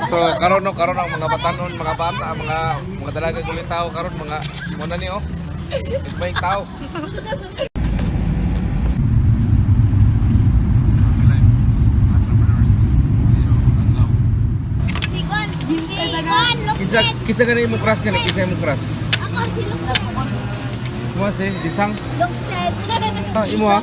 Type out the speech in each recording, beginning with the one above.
So karon no, karon ang mga batanon, mga bata, mga dalaga gulitaw karon mga muna ni oh. May tao. Si Kwan. Si Kwan, Kinsa Luxet. kinsa gani imong crush gani, kinsa imong crush? Ako si Luxet. Mo si Disang. Luxet. Ah, imo ha?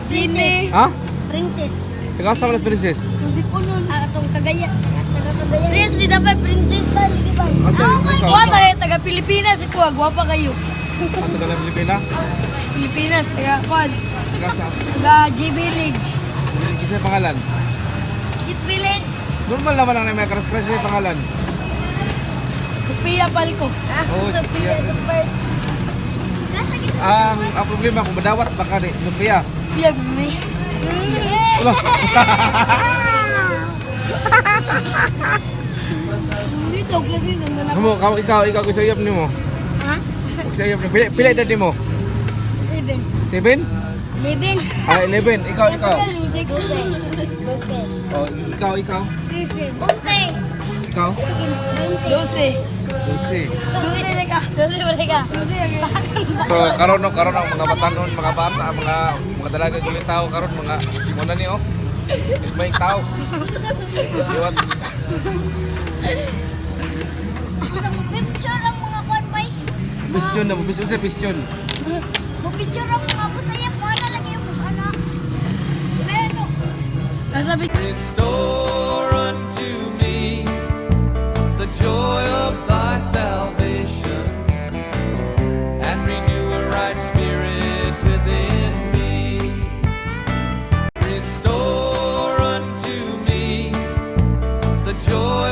Princess. Ha? Princess. Taga sa man princess? Hindi po nun. Ah, atong Cagayan. Taga Cagayan. Prince, di dapat princess pa. Ligi ba? Asa? Ikaw, Kuha tayo, taga Pilipinas. Kuha, gwapa kayo. Ah, taga ng Pilipina? Pilipinas, taga Kuha. Taga sa Taga G Village. kinsa pangalan? Git Village. Normal naman ang may crush crush yung pangalan. Sophia Palco. Ah, Oh, Sophia Sophia. the first. Nasa gitna. Ang problema kung madawat baka ni Sophia. Sophia, me. Wala. Dito, klase nandun ako. Kamo, kamo ikaw, ikaw gusto iyap nimo. Ha? Gusto iyap nimo. Pila pila edad nimo? 11. 7? 11. Ah, 11. Ikaw, ikaw. 12. 12. Oh, ikaw, ikaw. 13. 11. Ikaw. 12. 12. 12 na ka. 12 wala ka. 12 na ka. So karon no, karon ang mga batanon, mga bata, mga dalaga gulitaw karon mga muna ni oh. May tao. Liwat. Picture ang mga kwan bay. Piston na, piston sa piston. Mo picture ang mga busaya mo na lang yung anak. Pero Sabi, Restore unto me the joy of thy salvation and renew a right spirit within me. Restore unto me the joy